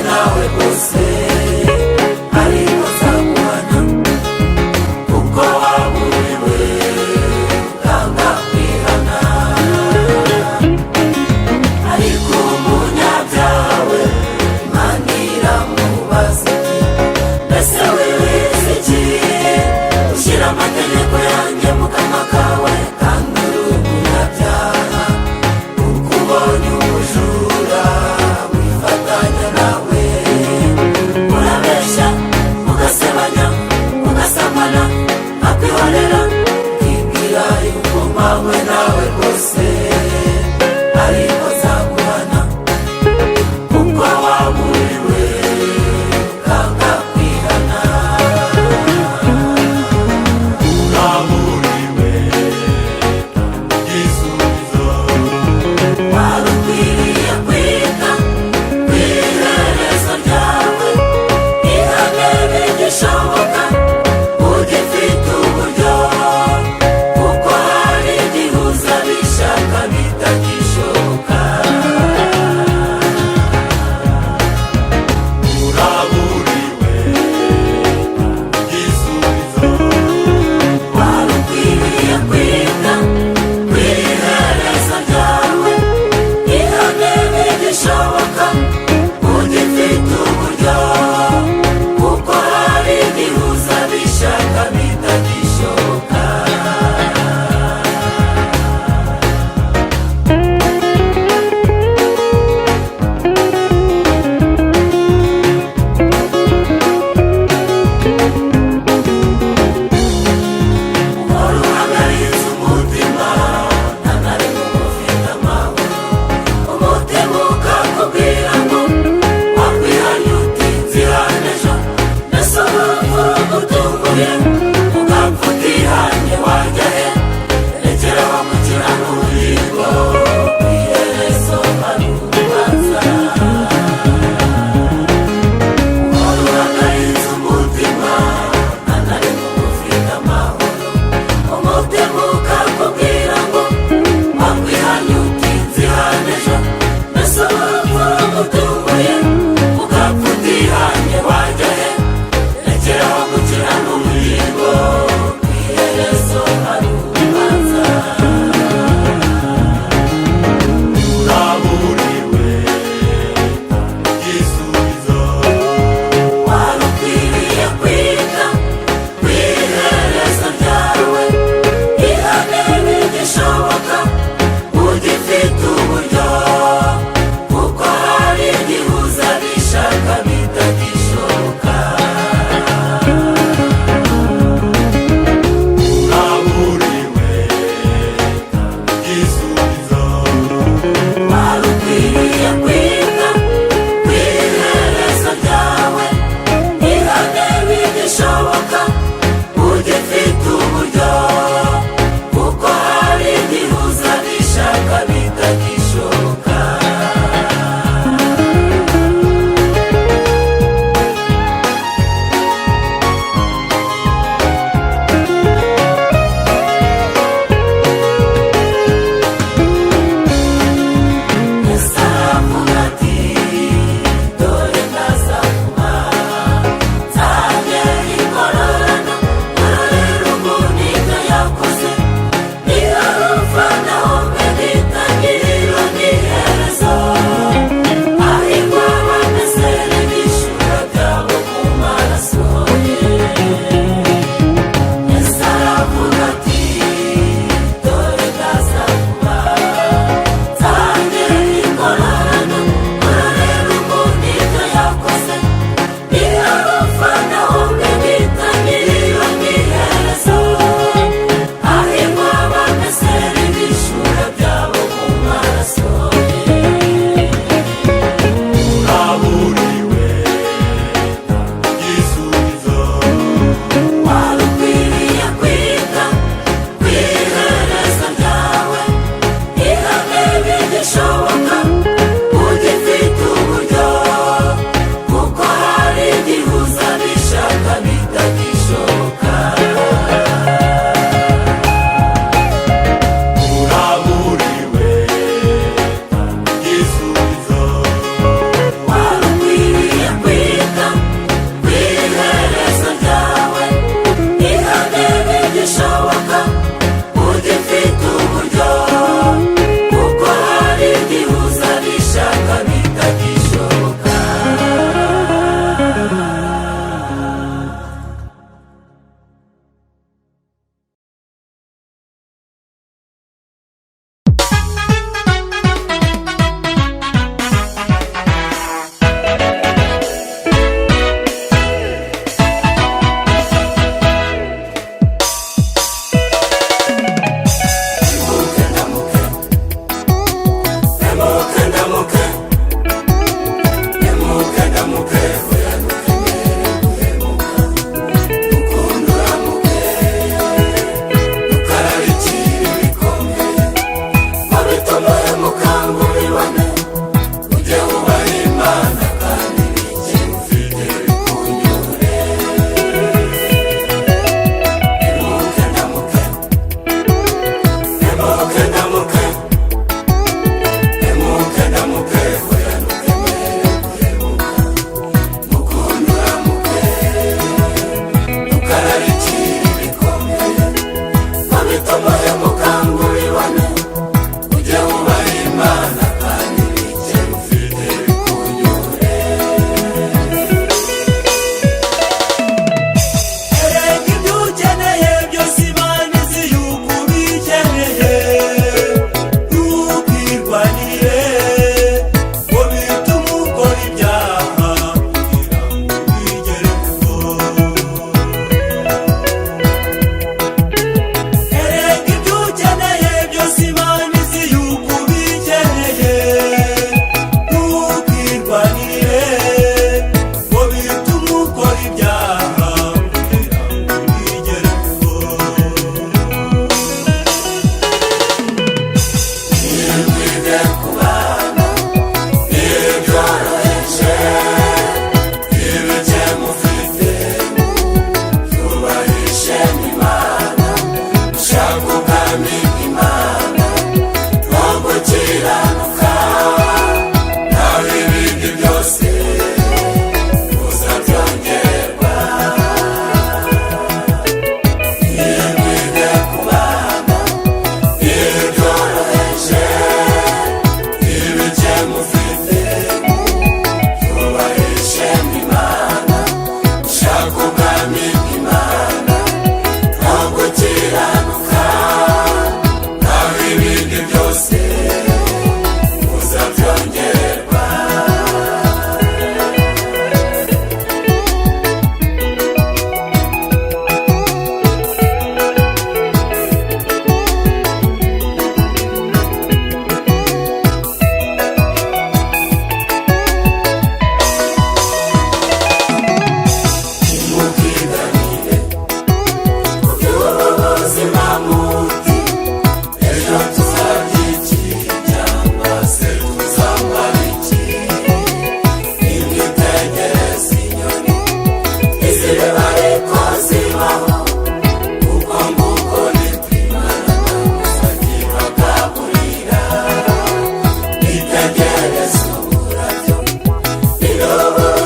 nawe rwose, ariko nzaguhana kuko waburiwe ukanga kwihana. Ariko umunyabyaha we, Imana iramubaza iti: "Mbese wiwiza iki ushyira amategeko yanjye mu kanwa kawe kandi uri umunyabyaha? Kuko ubonye umujura wifatanya nawe,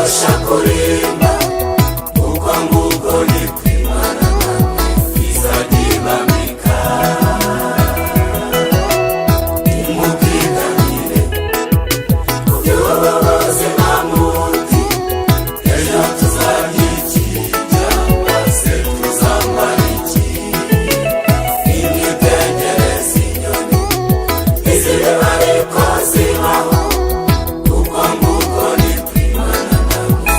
Ibarusha kurimba. Uko nguko ni kwimana namwe izajya ibambika. Nimubwiganire ku by'ubu buzima muti ejo tuzarya iki cyangwa se tuzambara iki? Nimwitegereze inyoni, ntizibiba ariko zibaho. Uko nguko ni kwimana namwe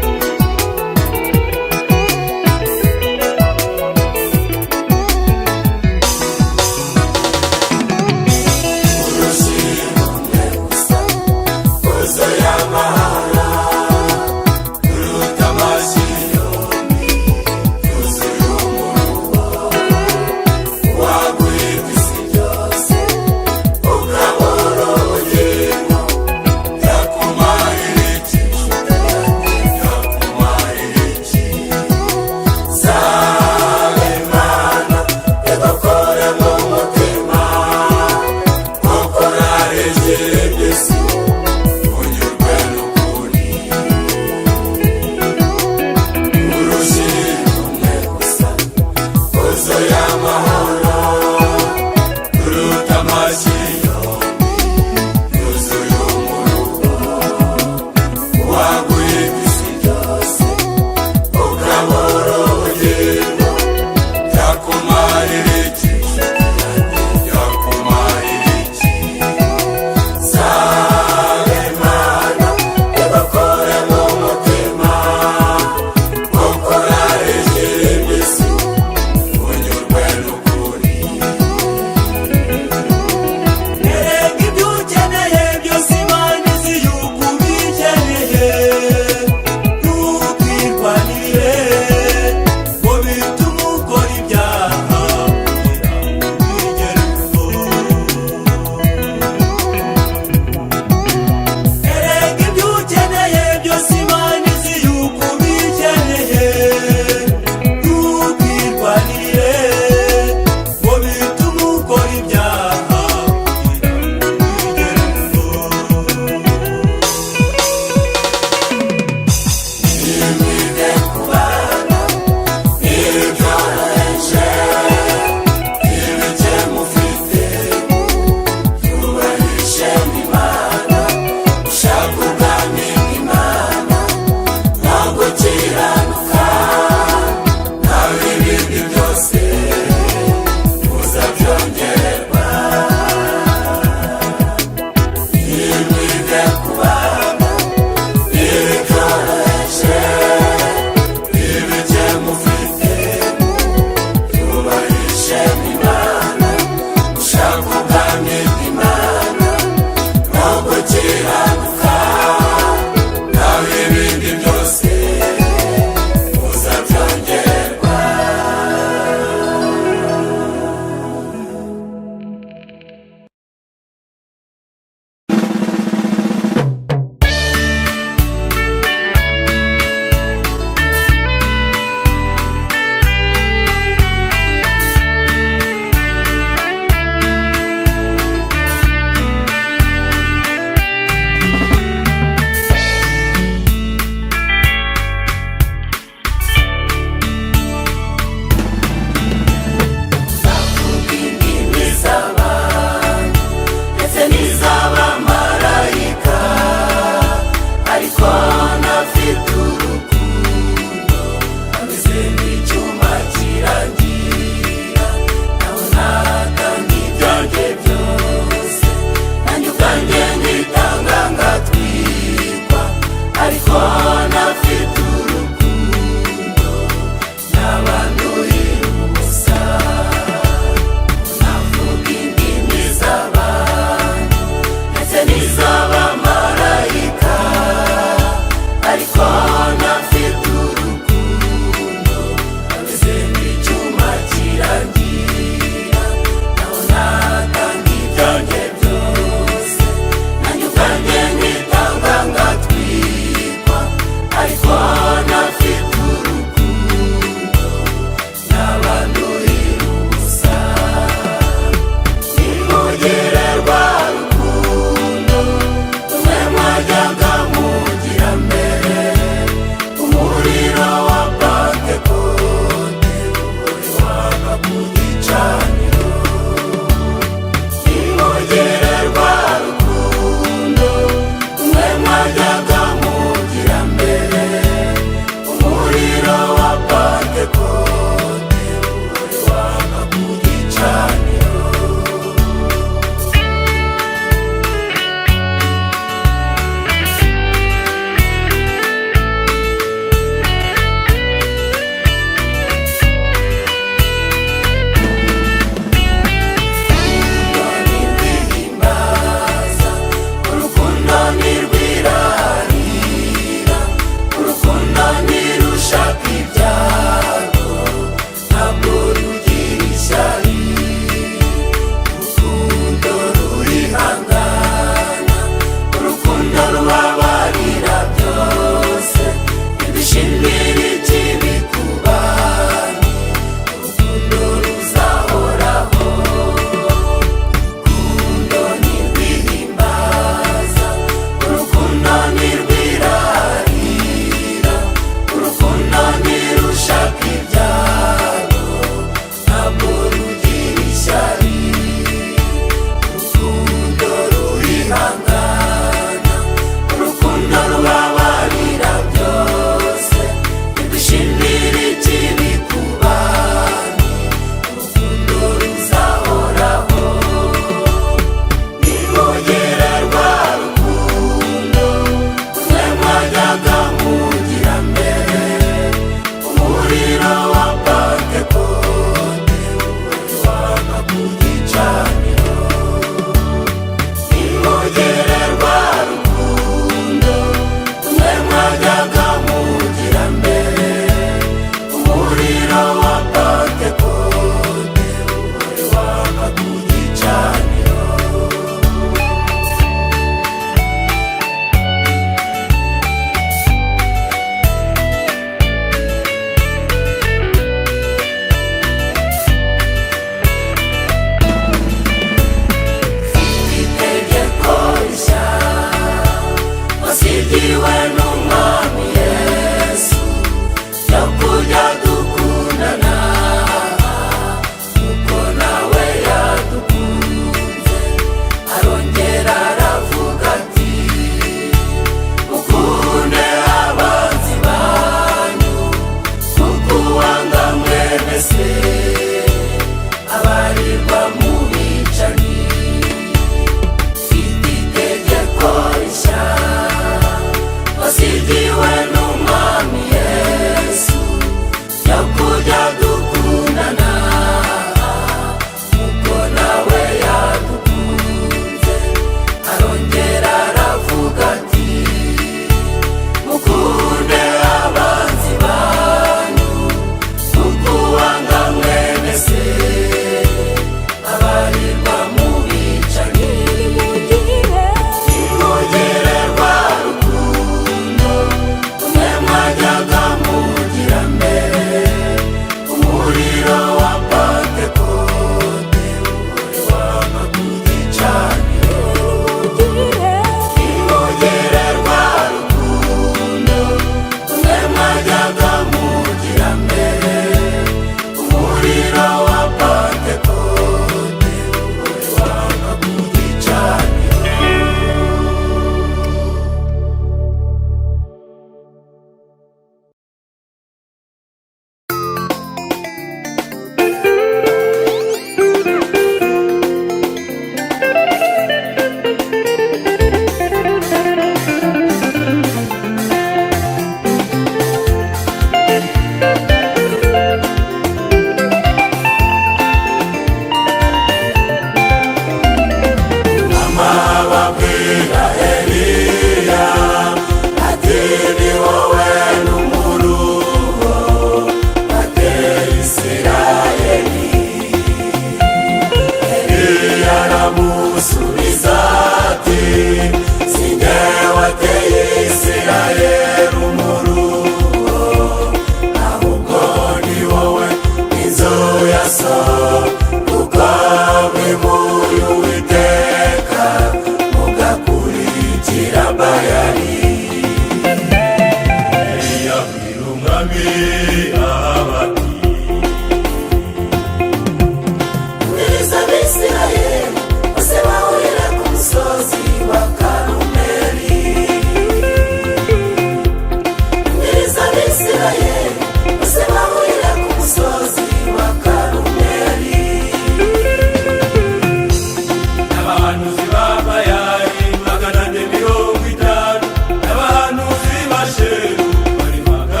Abahanuzi ba Bayali 450, n'abahanuzi ba Sheru bari 400.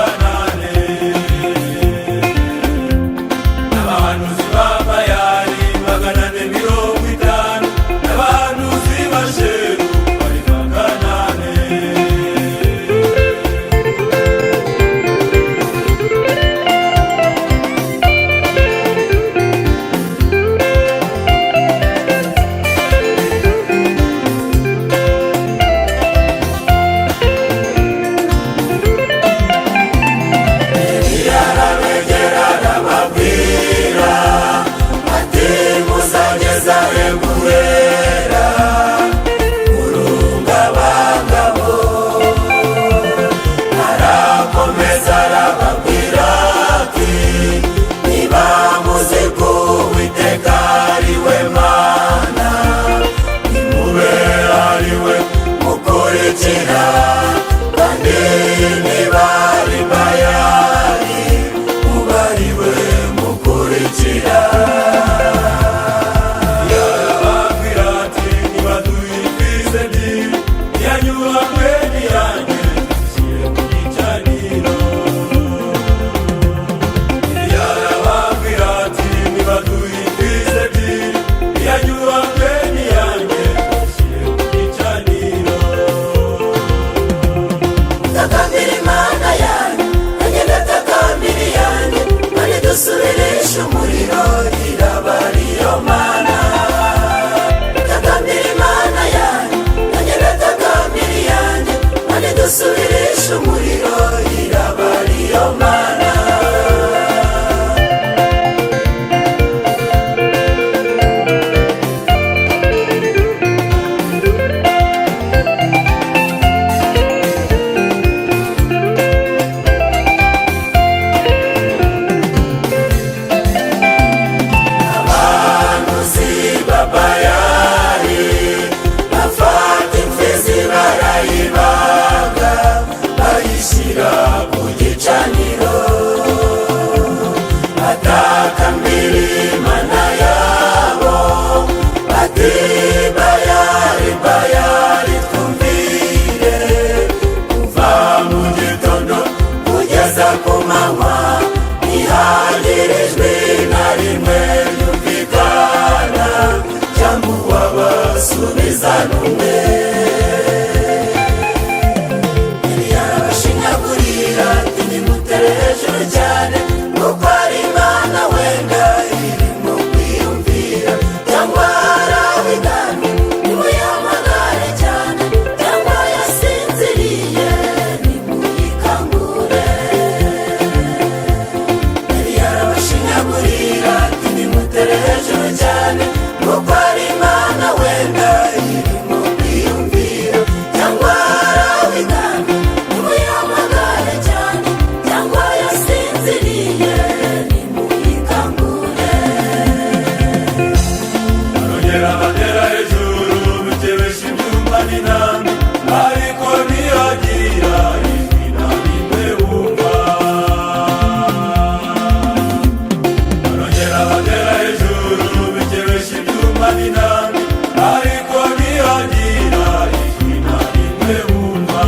Abahanuzi ba Bayali 450, n'abahanuzi ba Sheru bari 400. Yarabegera arababwira ati: "Muzageza he guhera urungabangabo?" Arakomeza arababwira ati: "Niba muzi ko Uwiteka ari we Mana, nimube ari we mukurikira, kandi niba ari Bayali, mube ari we mukurikira." Yarababwira ati: "Nibaduhe imfizi ebyiri, iyanyu hamwe n'iyanjye, tuzishyire ku gicaniro." Yarababwira ati: "Nibaduhe imfizi ebyiri, iyanyu hamwe n'iyanjye, tuzishyire ku gicaniro." Takambira Imana yanyu, nanjye ndatakambira iyanjye, kandi dusubirishe umuriro, iraba ariyo Mana. Takambira Imana yanyu, nanjye ndatakambira iyanjye, kandi dusubirishe umuriro, iraba ariyo Mana. Abahanuzi ba Bayali bafata imfizi barayibaga, bayishyira ku gicaniro, batakambira Imana yabo bati: "Bayali, Bayali, twumvire." Kuva mu gitondo kugeza ku manywa ntihagire ijwi na rimwe ryumvikana cyangwa uwabasubiza n'umwe. Yarabashinyagurira ati: "Nimutere hejuru cyane, kuko ari Imana, wenda irimo kwiyumvira, cyangwa hari aho igana, nimuyihamagare cyane, cyangwa yasinziriye, nimuyikangure." Yarabashinyagurira ati: "Nimutere hejuru cyane, kuko ari Imana, wenda irimo kwiyumvira, cyangwa hari aho igana, nimuyihamagare cyane, cyangwa yasinziriye, nimuyikangure." Barongera batera hejuru, bikebesha ibyuma n'intambi, ariko ntiyagira ijwi na rimwe bumva. Barongera batera hejuru, bikebesha ibyuma n'intambi, ariko ntiyagira ijwi na rimwe bumva.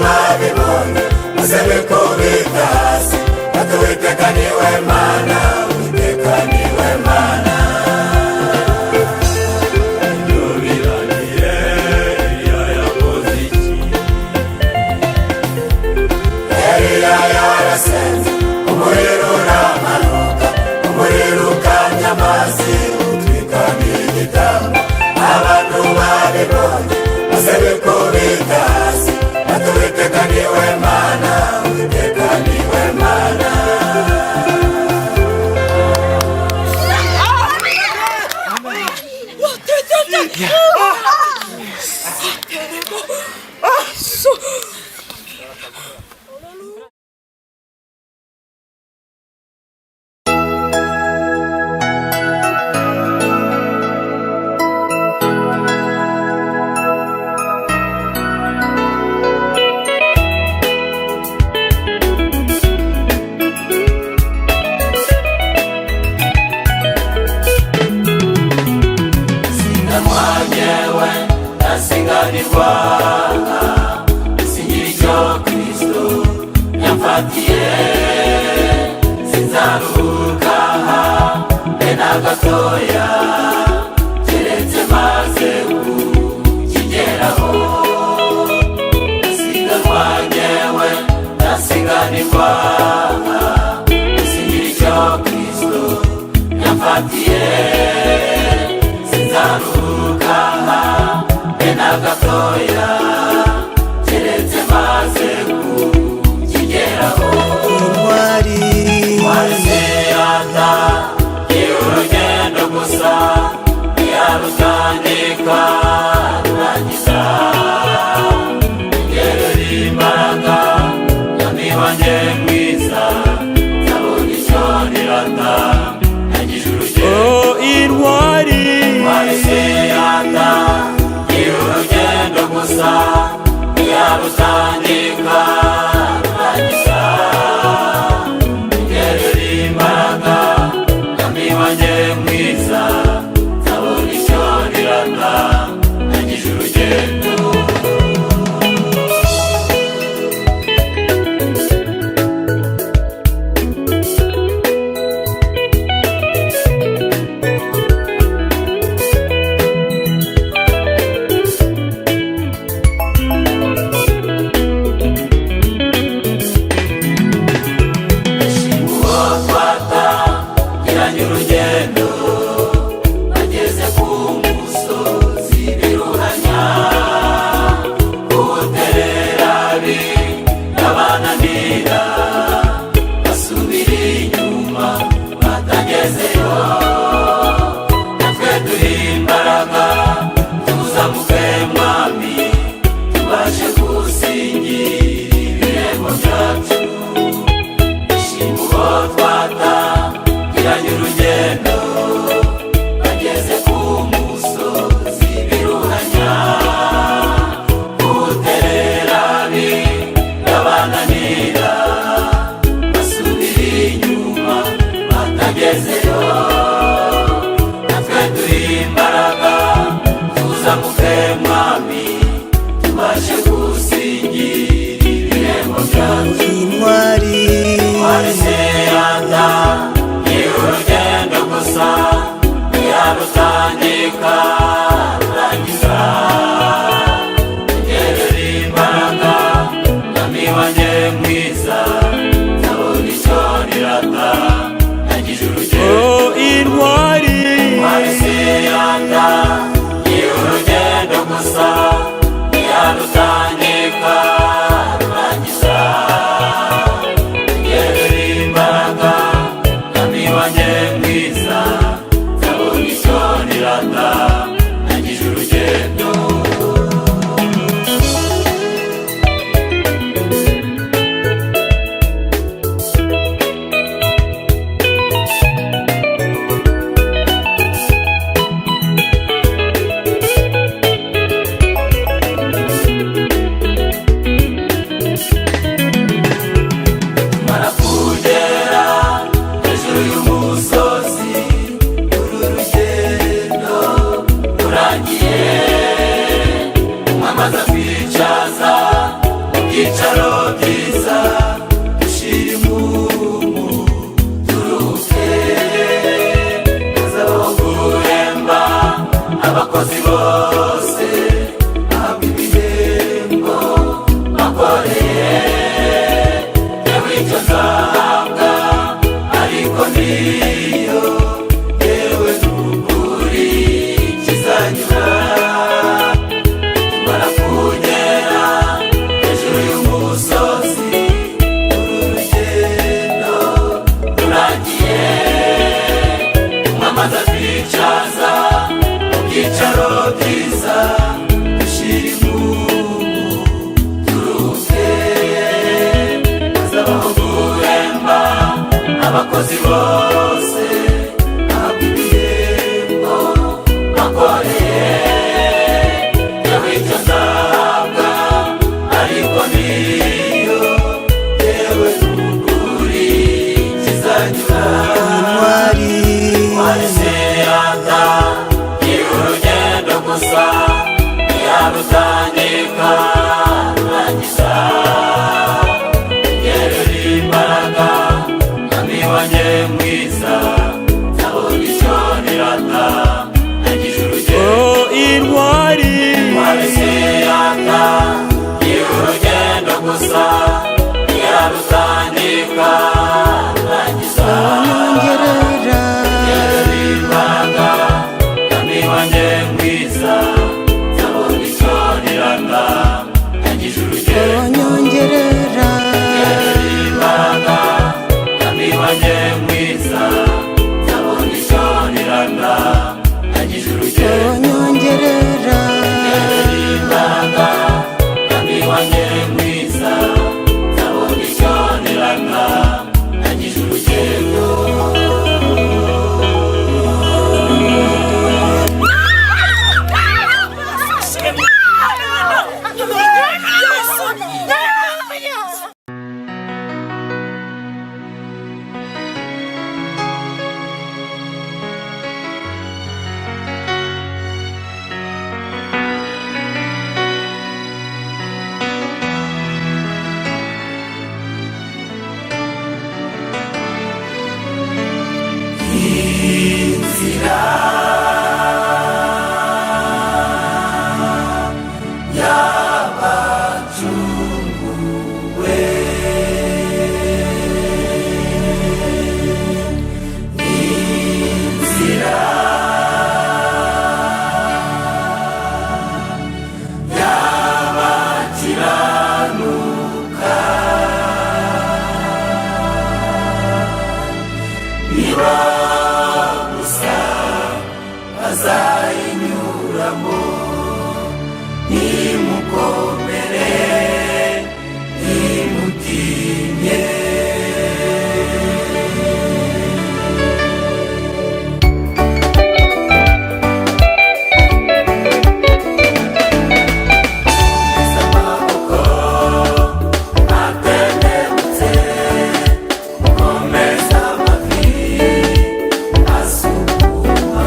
Babibonye maze bikubita hasi, bati: "Uwiteka niwe Mana, Uwiteka niwe Mana." Ibyo birangiye, Eliya yakoze iki? Eliya yarasenze, umuriro uramanuka, umuriro ukamya amazi, utwika n'igitambo. Abantu babibonye maze bikubita hasi, bati: "Uwiteka niwe Mana, Uwiteka niwe Mana." Siganwa ndasinganirwa, singira icyo Kristo yamfatiye. Sinzaruhuka be na gatoya, keretse maze kukigeraho. Siganwa ngewe ndasiganirwa, singira icyo Kristo yamfatiye. Sinzaruhuka be na gatoya, keretse maze kukigeraho. Intwari. Wazirata, urugendo gusa ntiyarutandika rurangiza. Ngerera imbaraga nyamibange mwiza, nzabona icyo nirata ntangije urugendo. Oh, intwari. Wazirata, urugendo gusa ntiyarutandika. byicaro byiza, dushira imumu turuhuke. Hazabaho guhemba abakozi bose, bahabwa ibihembo bakoreye. Yewe icyo nzahabwa ariko niyo, yewe n'ukuri kizanyura. Tumara kugera hejuru y'umusozi, uru rugendo rurangiye, umwamaza twicaza mu byicaro byiza, dushira imumu turuhuke. Hazabaho guhemba abakozi bose, bahabwa ibihembo bakoreye. Yewe icyo nzahabwa ariko niyo, yewe n'ukuri kizanyura. Intwari. Wariserata ni urugendo gusa, ntiyarutangika rurangiza. Ngerera imbaraga mwami wanjye mwiza, nzabona icyo nirata ndangije urugendo. Oh, intwari. Wariserata ni urugendo gusa, ntiyarutangika rurangiza. Nyongerera. Imbaraga mwami wanjye mwiza, nzabona icyo nirata ndangije urugendo. Nyongerera. Imbaraga mwami wanjye mwiza, nzabona icyo nirata ndangije urugendo. Nyongerera. Imbaraga mwami wanjye mwiza, nzabona icyo nirata ndangije urugendo. Inzira y'abacunguwe inzira y'abakiranuka niba gusa bazayinyuramo. Nimukomere, nimutinye. Amaboko atendebutse, mukomeze amavi asukuma.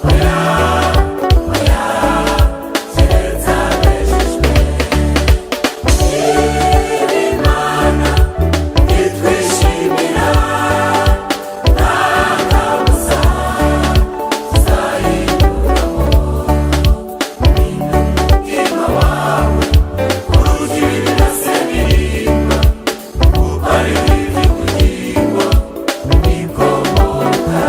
Oya, oya, keretse abejejwe. Imana itwishimira nta kabuza tuzayikuramo. Rinda umutima wawe uruta ibibi byose birindwa, kuko ari iby'ubugingo bikomoka.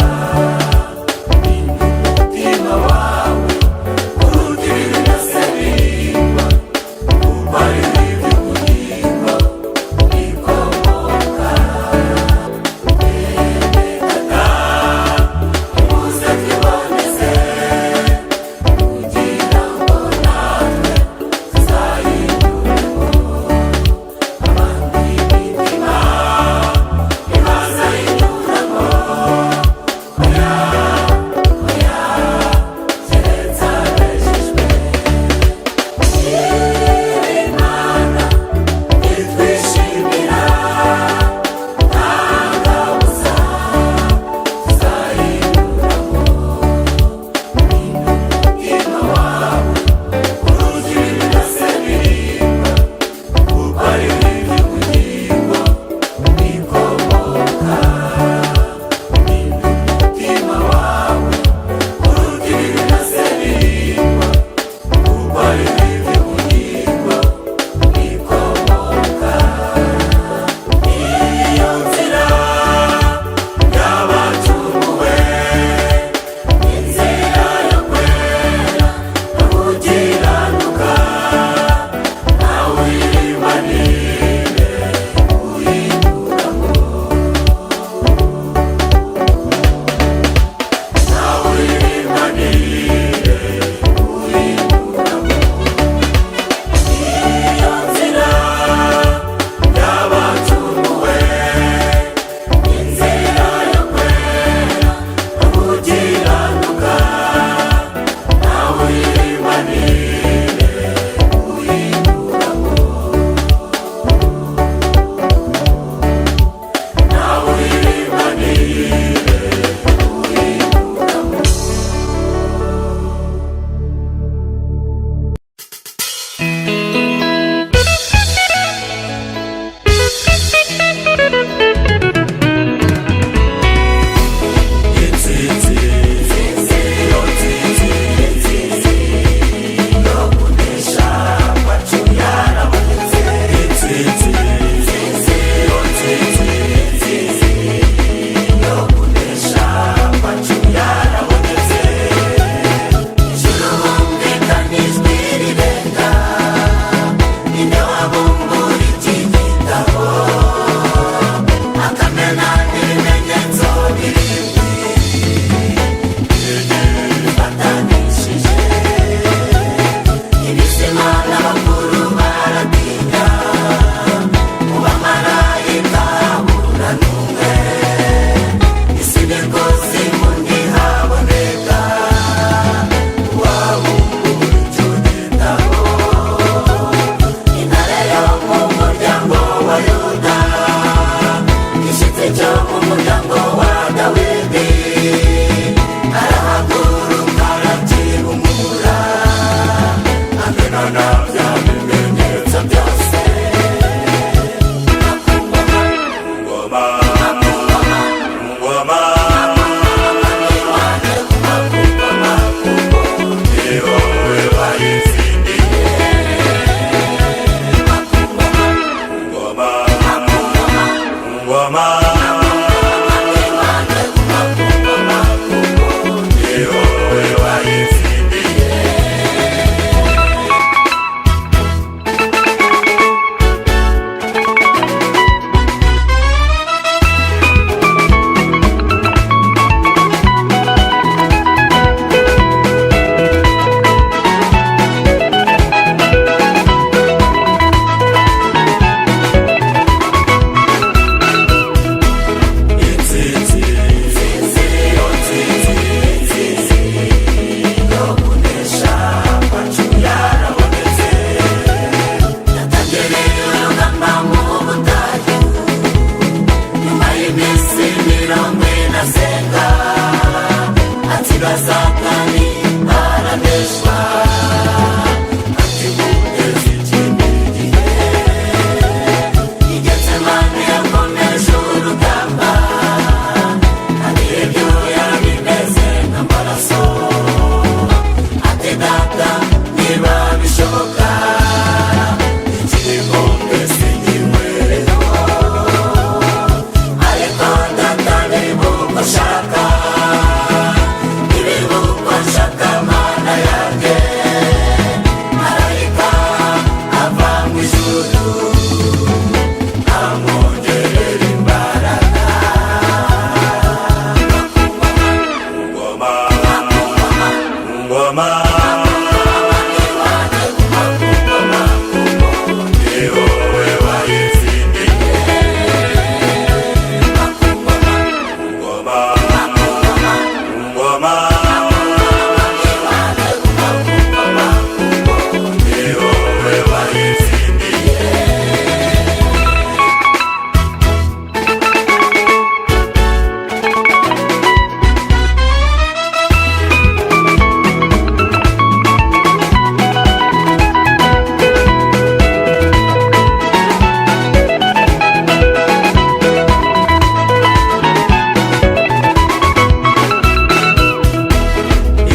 Akurikira Satani araneshwa, ati muteze ikindi gihe. I Getsemani yakomeje urugamba, kandi ibyuya bimeze nk'amaraso. Ati Data, niba bishoboka, iki gikombe sinkinywereho, ariko Data, niba uko ushaka, niba uko nshaka, Mana yanjye. Marayika ava mu ijuru amwongerera imbaraga. Ngoma, ngoma, ni wowe wayitsindiye. Ngoma, ngoma, ni wowe wayitsindiye.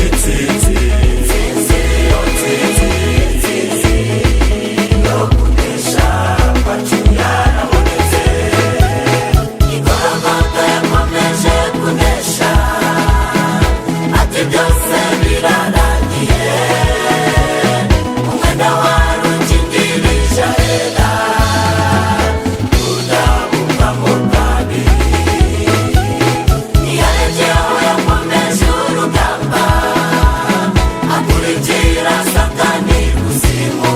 Intsinzi, intsinzi, yo kunesha kwacu yarabonetse. Igorogota yakomeje kunesha, ati byose birarangiye. Umwenda wari ukingirije ahera udabuvamo kabiri. Ntiyarekeho, yakomeje urugamba, akurikira Satani kuzimu,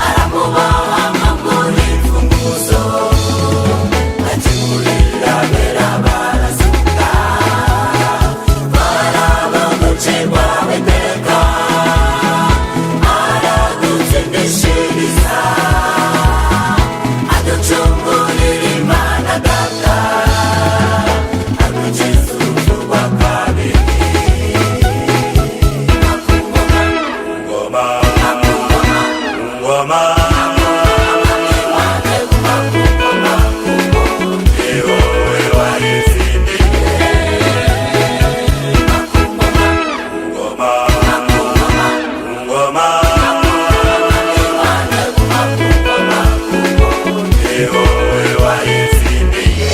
aramuboha amaguru imfunguzo, akingurira abera barazuka, baraba gucirwa iteka, aradutsindishiriza, aducungurira Imana Data, adukiza urupfu rwa kabiri. Ngoma, ngoma, ni wowe wayitsindiye. Ngoma, ngoma, ni wowe wayitsindiye.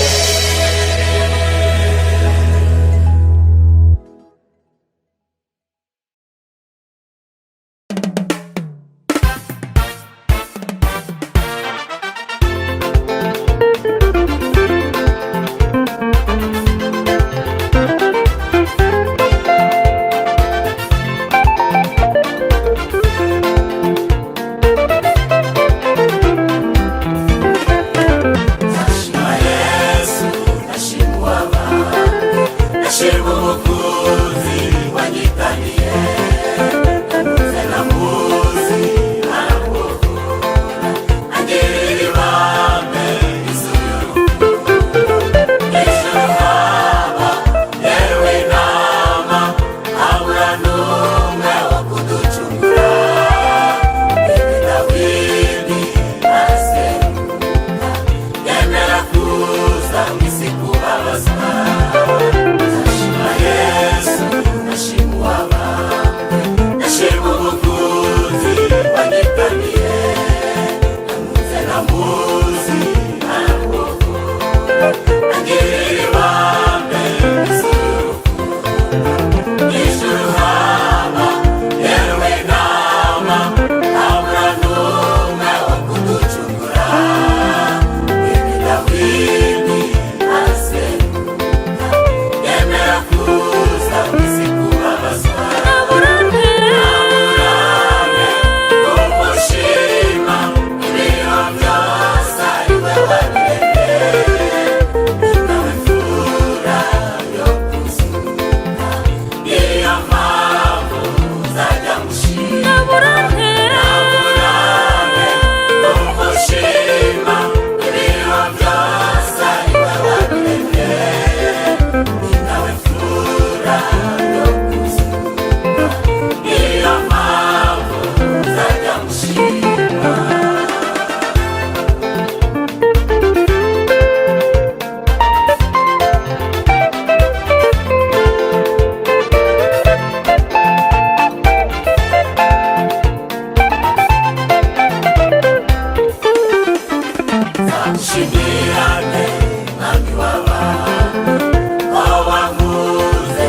Ndashima Yesu, ndashima uwabambwe, ndashima umukunzi wanyitaniye, namuze namuzi aramuvura, angirira ibambe isura y'urukundo. Ijuru haba yewe inama, habura n'umwe wo kuducungura. Mwene Dawidi araseruka, yemera kuza mu isi kubabazwa. Ndashima Yesu. Nzabura yo kuzuka, niyo mpamvu nzajya mushima. Nzamushimirane, mwami w'abami, ko wanguze.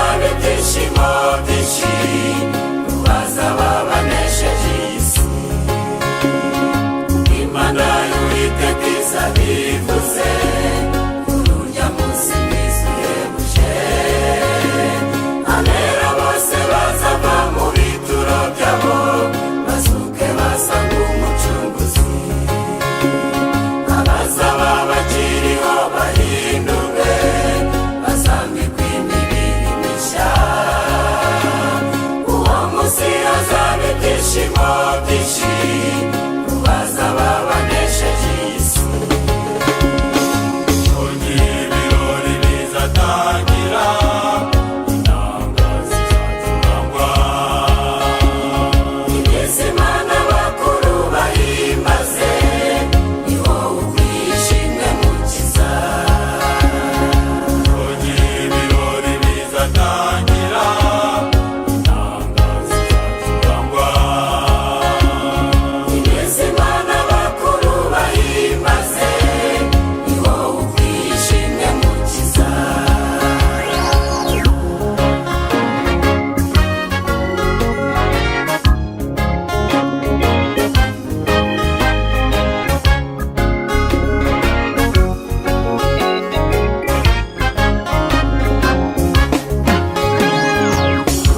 hazaba ibyishimo byinshi bazaba banesheje iyi si. Imana y'Uwiteka izabivuze kuri urya munsi mwiza uhebuje. Abera bose bazava mu bituro byabo bazuke basanga Umucunguzi. Abazaba bakiriho bahindurwe bazambikwa imibiri mishya. Uwo munsi hazaba ibyishimo byinshi bazaba banesheje iyi si. Ibirori bizatangira, inanga zizacurangwa. Ibizima n'abakuru bahimbaze, ni wowe ukwiye ishimwe Mukiza. Ibirori bizatangira, inanga zizacurangwa. Ibizima n'abakuru bahimbaze, ni wowe ukwiye ishimwe Mukiza.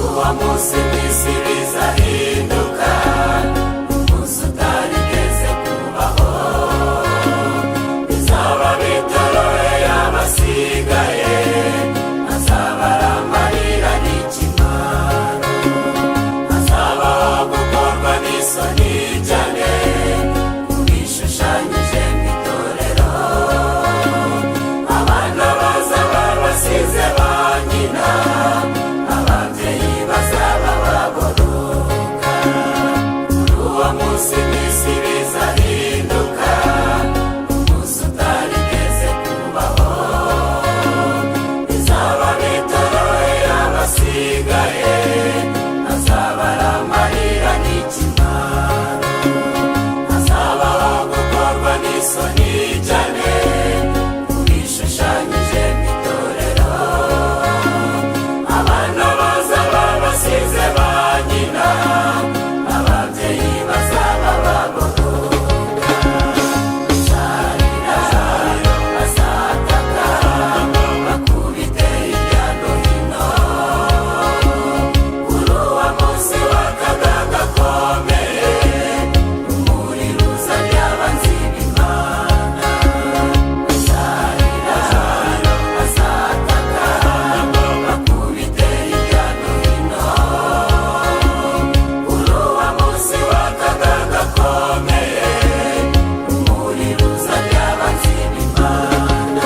Uwo munsi mw'isi bizahinduka, umunsi utarigeze kubaho. Bizaba bitoroheye abasigaye, azaba ari amarira n'ikimaro. Hazabaho gukorwa n'isoni cyane ku bishushanyije mu itorero. Abana bazaba basize ba nyina, ababyeyi bazaba baboroga. Uwo munsi mw'isi bizahinduka, umunsi utarigeze kubaho. Bizaba bitoroheye abasigaye, azaba ari amarira n'ikimaro. Hazabaho gukorwa n'isoni cyane ku bishushanyije mu itorero. Abana bazaba basize ba nyina, ababyeyi bazaba baboroga. Bazarira, bazataka, bakubite hirya no hino. Kuri uwo munsi w'akaga gakomeye, umuriro uzarya abanzi b'Imana. Bazarira, bazataka, bakubite hirya no hino. Kuri uwo munsi w'akaga gakomeye, umuriro uzarya abanzi b'Imana.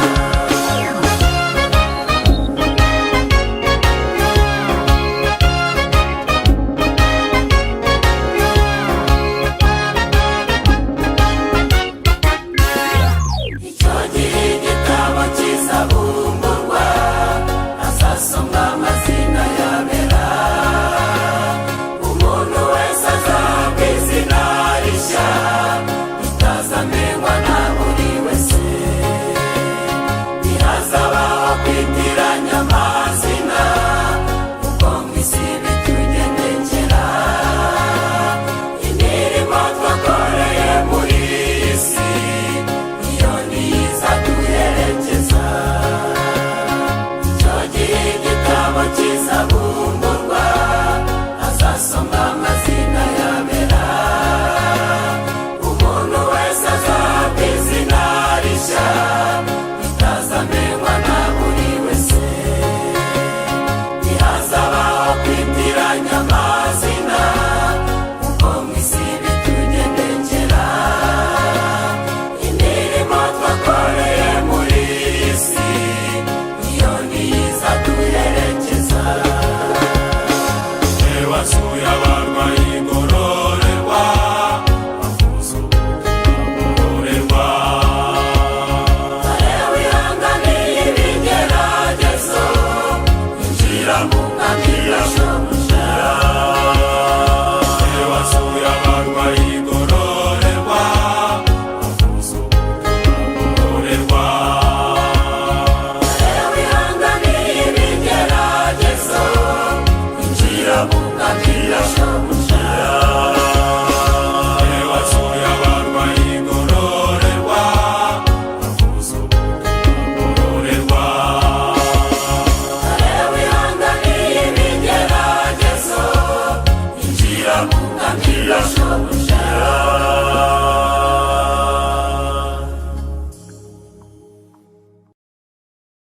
Icyo gihe igitabo kizabumburwa, hazasomwa amazina y'abera. Umuntu wese azahabwa izina rishya ritazamenywa na buri wese. Ntihazabaho kwitiranya amazina kuko mu isi bitugendekera. Imirimo twakoreye muri iyi si iyo niyo izaduherekeza. Icyo gihe igitabo kizabumburwa, hazasomwa amazina y'abera. Umuntu wese azahabwa izina rishya ritazamenywa na buri wese. Ntihazabaho kwitiranya amazina kuko mu isi bitugendekera. Imirimo twakoreye muri iyi si iyo niyo izaduherekeza. Wasuye abarwayi igororerwa, bavuza ubutumwa bugororerwa. Dore wihanganiye ibigeragezo, injira mu mwami wa shobuja. Wasuye abarwayi igororerwa, bavuza ubutumwa bugororerwa. Dore wihanganiye ibigeragezo, Hallelujah.